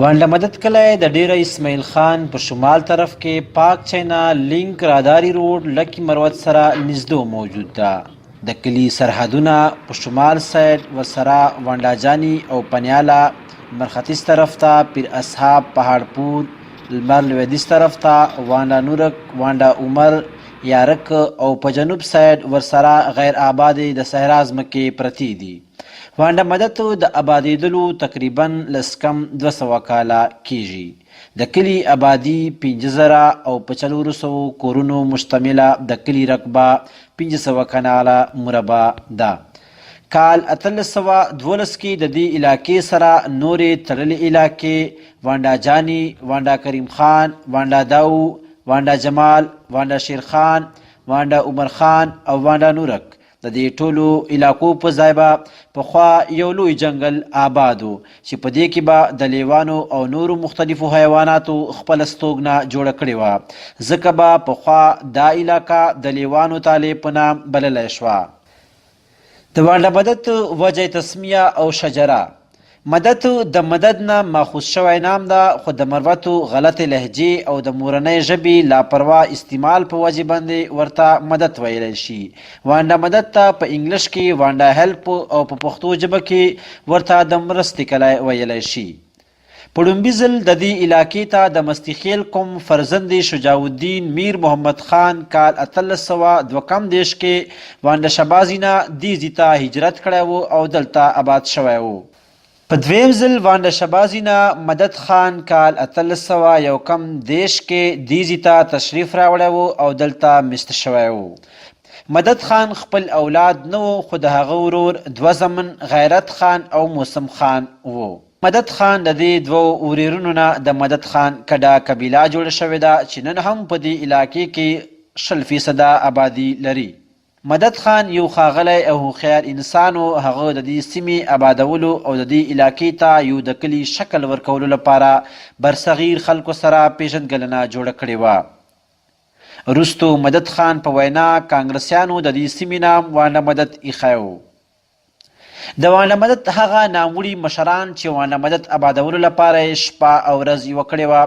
وانډه مدد کلی د ډیره اسماعیل خان په شمال طرف کې پاک چاینا لینک راداری روډ لکی مروت سره نږدو موجود ده. د کلي سرحدونه په شمال سایډ ورسره وانډا جانی او پنیاله، لمر ختیځ طرف ته پیر اصحاب پهاړپور، لمر لویدیځ طرف ته وانډا نورک، وانډا عمر، یارک او په جنوب سایډ ورسره غیر آبادې د صحرا ځمکې پرتې دي. وانډه مدد د ابادېدلو تقریباً لس کم 200 کاله کېږي. د کلي ابادي 5000 او په څلورو سوو کورونو مشتمله د کلي رقبه 500 کناله مربع ده. کال 1812 کې د دې علاقې سره نورې تړلې علاقې وانډا جاني، وانډا کریم خان، وانډا داو، وانډا جمال، وانډا شیر خان، وانډا عمر خان او وانډا نورک د دې ټولو علاقو په ځای به پخوا یو لوی جنګل آباد و چې په دې کې به د لیوانو او نورو مختلفو حیواناتو خپله ستوګنه جوړه کړې وه، ځکه به پخوا دا علاقه د لیوانو تالې په نام بللی شوه. د وانډه مدد وجه تسمیه او شجره مدد د مدد نه ماخوذ شوی نام ده، خو د مروتو غلطې لهجې او د مورنۍ ژبې لاپروا استعمال په وجې باندې ورته مدد ویلی شي. وانډه مدد ته په انګلش کې وانډه هیلپ او په پښتو ژبه کې ورته د مرستې کلی ویلی شي. په ړومبي ځل د دې علاقې ته د مستي خېل قوم فرزند شجاع الدین میر محمد خان کال 1832 کم 30 کې وانډه شبازي نه دې ځي ته هجرت کړی و او دلته اباد شوی و. په دویم ځل وانډه شبازي نه مدد خان کال 1831 کم 30 کې دې ځي ته تشریف راوړی و او دلته مست شوی و. مدد خان خپل اولاد نه و، خو د هغه ورور دوه زمن غیرت خان او موسم خان وو. مدد خان د دې دوو ورېرونو نه د مدد خان کډه قبیله جوړه شوې ده چې نن هم په دې علاقې کې 20 فیصده ابادي لري. مدد خان یو ښاغلی او هوښیار انسان و، هغه د دې سیمې ابادولو او د دې علاقې ته یو د کلي شکل ورکولو لپاره برصغیر خلکو سره پېژندګلنه جوړه کړې وه. وروستو مدد خان په وینا کانګرسیانو د دې سیمې نام وانډه مدد ایښی و. د وانډه مدد هغه ناموړي مشران چې وانډه مدد ابادولو لپاره یې شپه او ورځ یوه کړې وه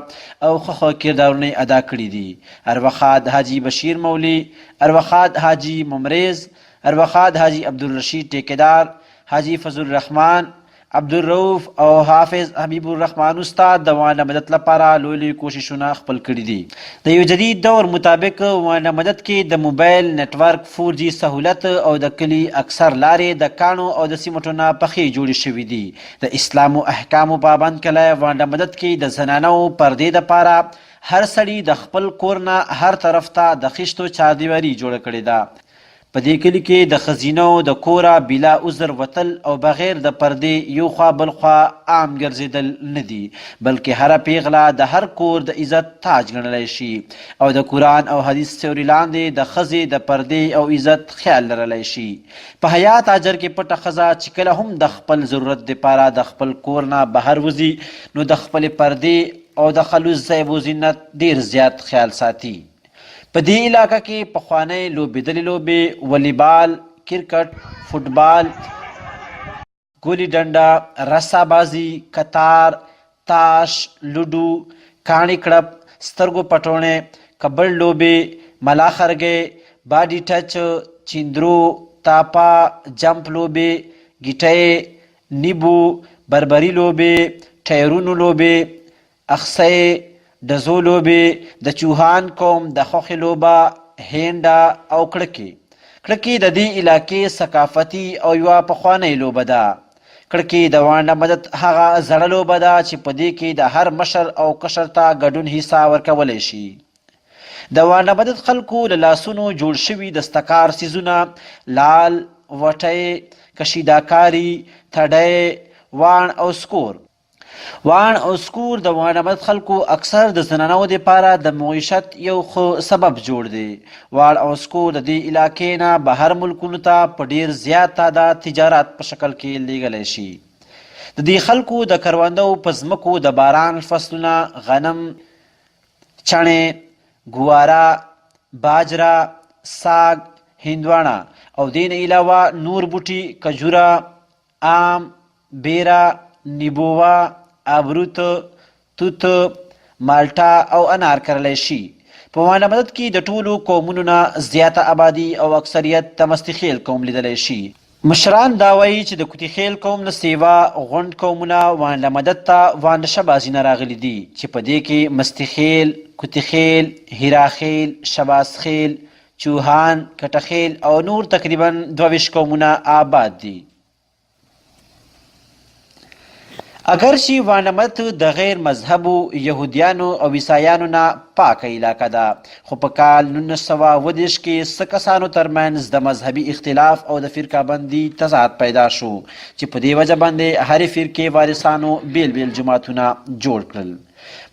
او ښه ښه کردارونه یې ادا کړي دي، ارواښاد حاجي بشیر مولي، ارواښاد حاجي ممریز، ارواښاد حاجي عبدالرشید ټیکهدار، حاجي فضل الرحمن، عبدالروف او حافظ حبیب الرحمن استاد د وانډه مدد لپاره لوی لوی کوششونه خپل کړي دي. د یو جدید دور مطابق وانډه مدد کې د موبایل نټورک فور جي سهولت او د کلي اکثر لارې د کاڼو او د سیمټو نه پخې جوړې شوې دي. د اسلامو احکامو پابند کلی وانډه مدد کې د زنانو پردې دپاره هر سړي د خپل کور نه هر طرف ته د خیشتو چاردیواري جوړه کړې ده. په دې کلي کې د ښځینو د کوره بلا عذر وتل او بغیر د پردې یو خوا بل خوا عام ګرځېدل نه دي، بلکې هره پېغله د هر کور د عزت تاج ګڼلی شي او د قرآن او حدیث سیوري لاندې د ښځې د پردې او عزت خیال لرلی شي. په حیا تاجر کې پټه ښځه چې کله هم د خپل ضرورت دپاره د خپل کور نه بهر وځي نو د خپلې پردې او د خلوص زیب و زینت ډېر زیات خیال ساتي. په دې علاقه کې پخوانۍ لوبېدلې لوبې ولیبال، کرکټ، فوټبال، ګولي ډنډه، رسا بازي، کتار، تاش، لوډو، کاڼي کړپ، سترګو پټوڼی، کبړ لوبې، ملاخرګۍ، باډي ټچ، چیندرو، تاپه، جمپ لوبې، ګیټۍ، نیبو، بربري لوبې، ټایرونو لوبې، اخسۍ، ډزو لوبې، د چوهان قوم د خوښې لوبه، هینډه او کړکې. کړکې د دې علاقې ثقافتي او یوه پخوانۍ لوبه ده. کړکې د وانډه مدد هغه زړه لوبه ده چې په دې کې د هر مشر او کشر ته ګډون حصه ورکولی شي. د وانډه مدد خلکو له لاسونو جوړ شوي دستکار څیزونه لال، وټۍ، کشیداکاري، تډی، واڼ او سکور. واڼ او سکور د واڼمد خلکو اکثر د زنانو دپاره د معیشت یو ښه سبب جوړ دی. واړ او سکور د دې علاقې نه بهر ملکونو ته په ډیر زیات تعداد تجارت په شکل کې لیږلی شي. د دې خلکو د کروندو په ځمکو د باران فصلونه غنم، چڼې، ګواره، باجره، ساګ، هندواڼه او دې نه علاوه نور بوټي کجوره، آم، بیره، نیبوه، ابروت، توت، مالټه او انار کرلی شي. په وانډه مدد کې د ټولو قومونو نه زیاته ابادي او اکثریت د مستي خیل قوم لیدلی شي. مشران دا وایي چې د کوتي خیل قوم نه سیوا غونډ قومونه وانډه مدد ته وانډه شبازي نه راغلي دي چې په دې کې مستي خیل، کوتي خیل، هیرا خیل، شباز خیل، چوهان، کټه خیل او نور تقریبا 22 قومونه آباد دي. اګر چې وانمت د غیر مذهبو یهودیانو او عیسایانو نه پاکه علاقه ده، خو په کال 1930 کې څه کسانو ترمنځ د مذهبي اختلاف او د فرقه بندي تضاد پیدا شو چې په دې وجه باندې هرې فرقې وارثانو بیل بیل جوماتونه جوړ کړل.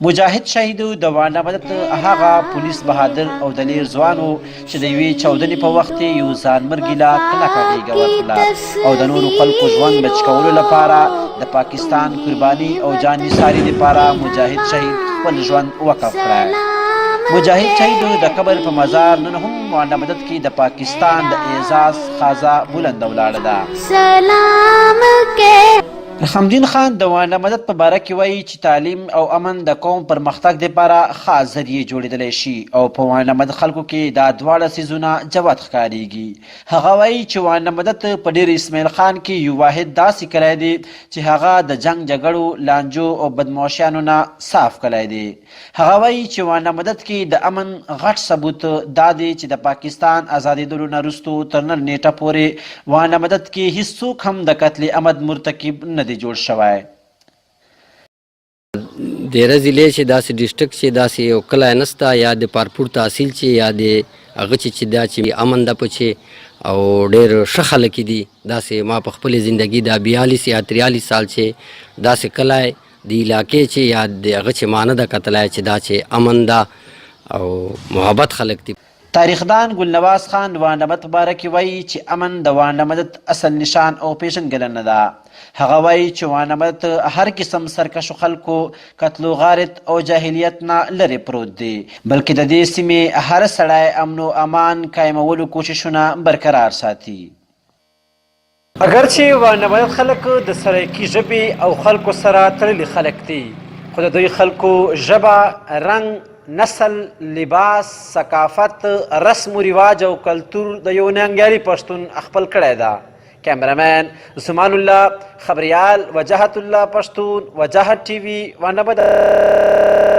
مجاهد شهید د وانډه مدد هغه پولیس بهادر او دلیر ځوان و چې د یوې چاودنې په وخت یې یو ځانمرګي له کلکه غېږه ورکړه او د نورو خلکو ژوند بچ کولو لپاره د پاکستان قرباني او جان نثاري لپاره مجاهد شهید خپل ژوند وقف کړی. مجاهد شهید د قبر په مزار نن هم وانډه مدد کې د پاکستان د اعزاز خازه بلنده ولاړه ده. سلام کې. رحمدین خان د وانډه مدد په باره کې وایي چې تعلیم او امن د قوم پرمختګ لپاره خاص ذریعې جوړېدلی شي او په وانډه مدد خلکو کې دا دواړه څیزونه جوت ښکارېږي. هغه وایي چې وانډه مدد په ډېر اسماعیل خان کې یو واحد داسې کلی دی چې هغه د جنګ جګړو، لانجو او بدمعاشیانو نه صاف کلی دی. هغه وایي چې وانډه مدد کې د امن غټ ثبوت دا دی چې د پاکستان ازادېدلو نه وروسته تر نن نېټه پورې وانډه مدد کې هیڅوک هم د قتل عمد مرتکب نه دی جوړ شوی. دیره ضلع چې داسې ډسټرکټ چې داسې یو کلی نشته، یا د پارپور تحصیل چې یا د هغه چې دا چې امن ده په چې او ډېر ښه خلک دي. داسې ما په خپلې زندګي دا 42 یا 43 سال چې داسې کلی د علاقې چې یا د هغه چې ما نه ده کتلی چې دا چې امن ده او محبت خلک دي. تاریخدان ګل نواز خان د وانډه مدد په باره کې وایي چې امن د وانډه مدد اصل نشان او پېژندګله نه ده. هغه وایي چې وانډه مدد هر قسم سرکشو خلکو، قتل و غارت او جاهلیت نه لرې پروت دی، بلکې د دې سیمې هر سړی امن و امان قایمولو کوششونه برقرار ساتي. اګر چې وانډه مدد خلک د سرایکي ژبې او خلکو سره تړلي خلک دي، خو د دوی خلکو ژبه، رنګ، نسل، لباس، ثقافت، رسم و رواج او کلتور د یو ننګیالي پښتون خپل کړی ده. کیمرامین زمان الله، خبریال وجاهت الله پښتون، وجاهت ټي وي، وانډه مدد.